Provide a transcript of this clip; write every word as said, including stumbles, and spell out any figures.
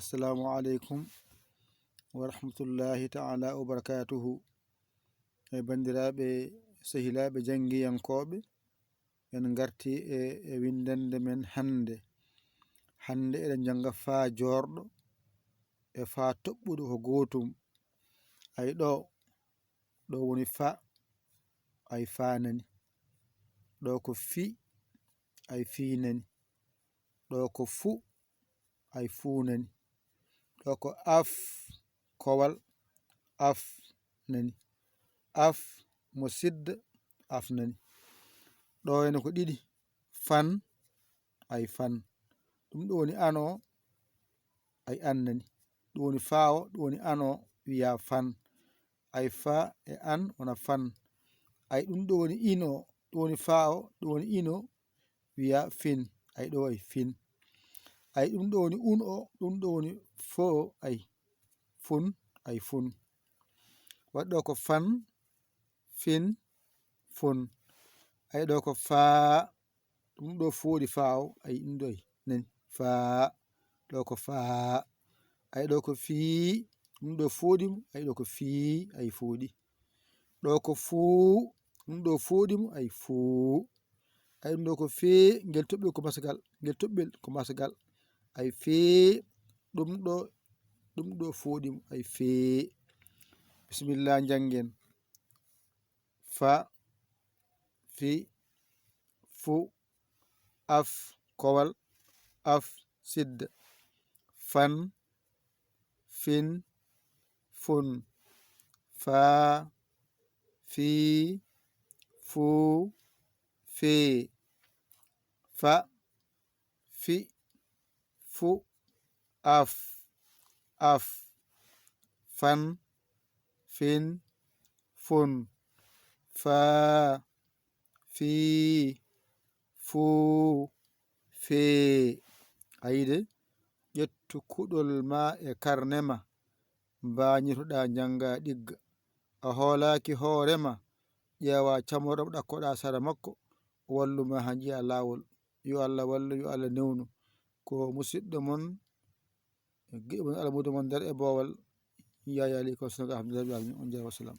Assalamu aleykum wa rahmatullahi ta'ala wa barakatuhu. E banndiraaɓe, sehilaaɓe janngiyankooɓe, en ngarti e, e winndannde men hannde. Hannde eɗen njannga faa joorɗo e faa toɓɓuɗo ko gootum. Ay ɗo, ɗo woni fa, ay faa nani. Ɗo ko fi, ay fii nani. Ɗo ko fu, ay fuu nani. Ɗo ko af, kowal, af nani. Af mo sidda, af nani. Ɗo ene ko ɗiɗi, fan, ay fan. Ɗum ɗo woni an o, ay an nani. Ɗum woni faa o, ɗum woni an o, wiya fan. Ay faa e an wona fan. Ay ɗum ɗo woni in o, ɗum woni faa o, ɗum woni in o, wiya fin. Ay ɗo ay fin. Ay ɗum ɗo woni un o, ɗum ɗo woni fo o, ay fun, ay fun. Waɗi ɗo ko fan, fin, fun. Ay ɗo ko faa, ɗum ɗo fooɗi faa o, ay ɗum ɗo ay nani. Faa, ɗo ko faa. Ay ɗo ko fii, ɗum ɗo fooɗi mo, ay ɗo ko fii, ay fooɗi. Ɗo ko fuu, ɗum ɗo fooɗi mo, ay fuu. Ay ɗum ɗo ko fee, ngel toɓɓel ko masgal, ngel toɓɓel ko masgal. Ay fee, ɗum ɗo, ɗum ɗo fooɗi mo, ay fee. Bisimilla, njanngen. Fa, fi, fu, af, kowal, af, sidda, fan, fin, fun, faa, fii, fuu, fee, fa, fi, fu, af, af, fan, fin, fun, faa, fii, fuu, fee. A yiɗi de? Ƴettu kuɗol ma e karne ma, mbañitoɗaa njannga ɗigga. A hoolaaki hoore ma, ƴeewa camorɗo mo ɗakkoɗaa sara makko, o wallu ma haa njiya laawol. Yo Allah wallu, yo Allah newnu. Ko musiɗɗo mon, giɗo mon, almuudo mon nder e boowal, Yaya Ly ko Senegal, Alhamdulillah, on jaaraama, wassalam.